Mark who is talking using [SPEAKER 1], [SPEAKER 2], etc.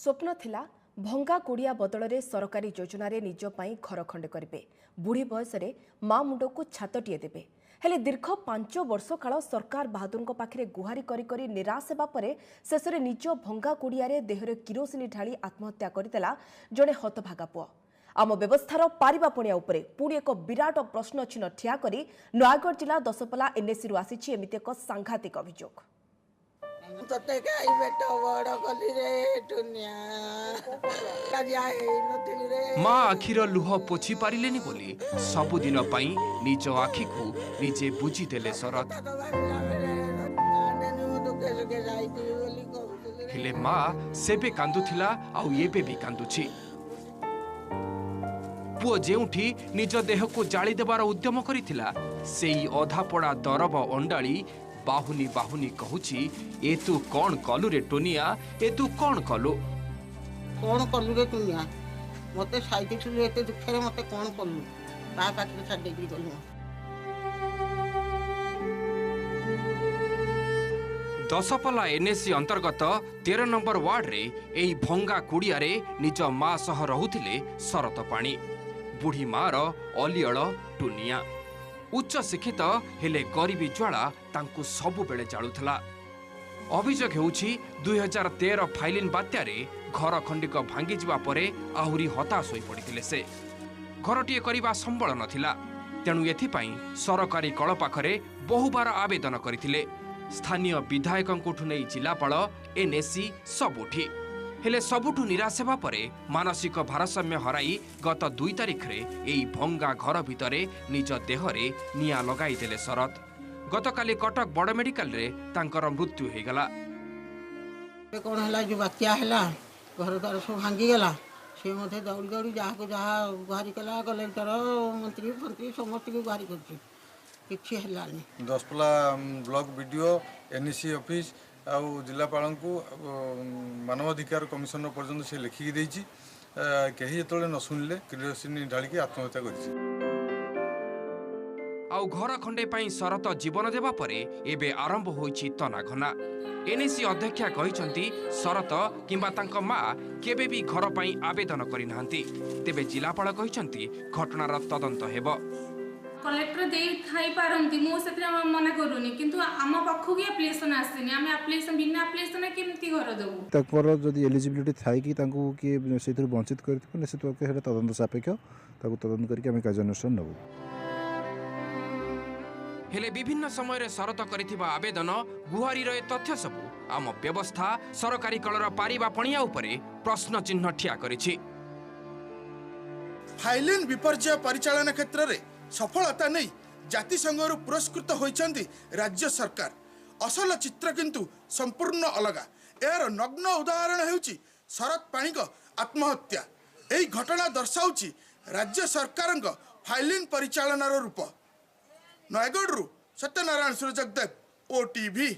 [SPEAKER 1] ସ୍ୱପ୍ନ ଥିଲା ଭଙ୍ଗା କୁଡ଼ିଆ ବଦଳରେ ସରକାରୀ ଯୋଜନାରେ ନିଜ ପାଇଁ ଘର ଖଣ୍ଡେ କରିବେ, ବୁଢ଼ୀ ବୟସରେ ମା ମୁଣ୍ଡକୁ ଛାତଟିଏ ଦେବେ। ହେଲେ ଦୀର୍ଘ 5 ବର୍ଷ କାଳ ସରକାର ବାହାଦୁରଙ୍କ ପାଖରେ ଗୁହାରି କରି କରି ନିରାଶ ହେବା ପରେ ଶେଷରେ ନିଜ ଭଙ୍ଗା କୁଡ଼ିଆରେ ଦେହରେ କିରୋସିନି ଢାଳି ଆତ୍ମହତ୍ୟା କରିଦେଲା ଜଣେ ହତଭାଗା ପୁଅ। ଆମ ବ୍ୟବସ୍ଥାର ପାରିବା ପଣିଆ ଉପରେ ପୁଣି ଏକ ବିରାଟ ପ୍ରଶ୍ନ ଚିହ୍ନ ଠିଆ କରି ନୟାଗଡ଼ ଜିଲ୍ଲା ଦଶପଲା ଏନ୍ଏସିରୁ ଆସିଛି ଏମିତି ଏକ ସାଂଘାତିକ ଅଭିଯୋଗ।
[SPEAKER 2] ତତେ କାଇ ପେଟ ବଡ଼ କଲି ରେ ଟୁନିଆ, ହେଇନଥିଲି ରେ।
[SPEAKER 3] ମା ଆଖିର ଲୁହ ପୋଛି ପାରିଲେନି ବୋଲି ସବୁଦିନ ପାଇଁ ନିଜ ଆଖିକୁ ନିଜେ ବୁଜିଦେଲେ ଶରତ। ହେଲେ ମା ସେବେ କାନ୍ଦୁଥିଲା ଆଉ ଏବେ ବି କାନ୍ଦୁଛି। ପୁଅ ଯେଉଁଠି ନିଜ ଦେହକୁ ଜାଳିଦେବାର ଉଦ୍ୟମ କରିଥିଲା, ସେଇ ଅଧାପୋଡ଼ା ଦରବ ଅଣ୍ଡାଳି ବାହୁନି ବାହୁନି କହୁଛି, ଏ ତୁ କ'ଣ କଲୁ ରେ ଟୁନିଆ, ଏ ତୁ କ'ଣ କଲୁ?
[SPEAKER 2] କ'ଣ କଲୁ ରେ ଟୁନିଆ, ମତେ ସାଇଥିଲୁ ଏତେ ଦୁଃଖରେ, ମତେ କ'ଣ କଲୁ? ତା ପାଖରେ ଛାଡ଼ି ଦେଇକିରି ଗଲୁ।
[SPEAKER 3] ଦଶପଲା ଏନ୍ଏସି ଅନ୍ତର୍ଗତ 13 ନମ୍ବର ୱାର୍ଡରେ ଏହି ଭଙ୍ଗା କୁଡ଼ିଆରେ ନିଜ ମା ସହ ରହୁଥିଲେ ଶରତ ପାଣି। ବୁଢ଼ୀ ମାର ଅଲିଅଳ ଟୁନିଆ ଉଚ୍ଚ ଶିକ୍ଷିତ, ହେଲେ ଗରିବୀ ଜ୍ୱାଳା ତାଙ୍କୁ ସବୁବେଳେ ଜାଳୁଥିଲା। ଅଭିଯୋଗ ହେଉଛି, 2013 ଫାଇଲିନ୍ ବାତ୍ୟାରେ ଘର ଖଣ୍ଡିକ ଭାଙ୍ଗିଯିବା ପରେ ଆହୁରି ହତାଶ ହୋଇପଡ଼ିଥିଲେ ସେ। ଘରଟିଏ କରିବା ସମ୍ବଳ ନଥିଲା, ତେଣୁ ଏଥିପାଇଁ ସରକାରୀ କଳ ପାଖରେ ବହୁବାର ଆବେଦନ କରିଥିଲେ, ସ୍ଥାନୀୟ ବିଧାୟକଙ୍କଠୁ ନେଇ ଜିଲ୍ଲାପାଳ, ଏନ୍ଏସି ସବୁଠି। ହେଲେ ସବୁଠୁ ନିରାଶ ହେବା ପରେ ମାନସିକ ଭାରସାମ୍ୟ ହରାଇ ଗତ 2 ତାରିଖରେ ଏହି ଭଙ୍ଗା ଘର ଭିତରେ ନିଜ ଦେହରେ ନିଆଁ ଲଗାଇଦେଲେ ଶରତ। ଗତକାଲି କଟକ ବଡ଼ ମେଡିକାଲରେ ତାଙ୍କର ମୃତ୍ୟୁ ହୋଇଗଲା।
[SPEAKER 2] କ'ଣ ହେଲା, ଯେଉଁ ବାତ୍ୟା ହେଲା, ଘର ଦ୍ୱାର ସବୁ ଭାଙ୍ଗିଗଲା। ସେ ମଧ୍ୟ ଦୌଡ଼ି ଦୌଡ଼ି ଯାହାକୁ ଯାହା ଗୁହାରି କଲା, କଲେକ୍ଟର, ମନ୍ତ୍ରୀ ଫନ୍ତ୍ରୀ ସମସ୍ତଙ୍କୁ ଗୁହାରି କରୁଛି, କିଛି ହେଲାନି।
[SPEAKER 4] Daspalla block BDO, NEC office ଆଉ ଜିଲ୍ଲାପାଳଙ୍କୁ, ମାନବାଧିକାର କମିଶନର ପର୍ଯ୍ୟନ୍ତ ସେ ଲେଖିକି ଦେଇଛି। କେହି ଯେତେବେଳେ ନ ଶୁଣିଲେ କିରୋସିନି ଢାଳିକି ଆତ୍ମହତ୍ୟା କରିଛି।
[SPEAKER 3] ଆଉ ଘର ଖଣ୍ଡେ ପାଇଁ ଶରତ ଜୀବନ ଦେବା ପରେ ଏବେ ଆରମ୍ଭ ହୋଇଛି ତନାଘନା। ଏନ୍ଏସି ଅଧ୍ୟକ୍ଷା କହିଛନ୍ତି, ଶରତ କିମ୍ବା ତାଙ୍କ ମା କେବେ ବି ଘର ପାଇଁ ଆବେଦନ କରିନାହାନ୍ତି। ତେବେ ଜିଲ୍ଲାପାଳ କହିଛନ୍ତି, ଘଟଣାର ତଦନ୍ତ ହେବ।
[SPEAKER 5] କଲେକ୍ଟର ଦେଇଥାଇପାରନ୍ତି, ମୁଁ ସେଥିରେ ମନା କରୁନି, କିନ୍ତୁ ଆମ ପାଖକୁ ଆପ୍ଲିକେସନ୍ ଆସିନି। ଆମେ ଆପ୍ଲିକେସନ୍ ବିନା ଆପ୍ଲିକେସନ୍ କେମିତି ଘର ଦେବୁ?
[SPEAKER 6] ତାଙ୍କର ଯଦି ଏଲିଜିବିଲିଟି ଥାଇକି ତାଙ୍କୁ କିଏ ସେଇଥିରୁ ବଞ୍ଚିତ କରିଥିବ, ନିଶ୍ଚିତ ଭାବେ ସେଇଟା ତଦନ୍ତ ସାପେକ୍ଷ, ତାକୁ ତଦନ୍ତ କରିକି ଆମେ କାର୍ଯ୍ୟାନୁଷ୍ଠାନ ନେବୁ।
[SPEAKER 3] ହେଲେ ବିଭିନ୍ନ ସମୟରେ ଶରତ କରିଥିବା ଆବେଦନ, ଗୁହାରିର ଏ ତଥ୍ୟ ସବୁ ଆମ ବ୍ୟବସ୍ଥା, ସରକାରୀ କଳର ପାରିବା ପଣିଆ ଉପରେ ପ୍ରଶ୍ନ ଚିହ୍ନ ଠିଆ କରିଛି।
[SPEAKER 7] ଫାଇଲିନ୍ ବିପର୍ଯ୍ୟୟ ପରିଚାଳନା କ୍ଷେତ୍ରରେ ସଫଳତା ନେଇ ଜାତିସଂଘରୁ ପୁରସ୍କୃତ ହୋଇଛନ୍ତି ରାଜ୍ୟ ସରକାର। ଅସଲ ଚିତ୍ର କିନ୍ତୁ ସମ୍ପୂର୍ଣ୍ଣ ଅଲଗା। ଏହାର ନଗ୍ନ ଉଦାହରଣ ହେଉଛି ଶରତ ପାଣିଙ୍କ ଆତ୍ମହତ୍ୟା। ଏହି ଘଟଣା ଦର୍ଶାଉଛି ରାଜ୍ୟ ସରକାରଙ୍କ ଫାଇଲିନ୍ ପରିଚାଳନାର ରୂପ। ନୟାଗଡ଼ରୁ ସତ୍ୟନାରାୟଣ ସୂର୍ଯ୍ୟଦେବ, ଓଟିଭି।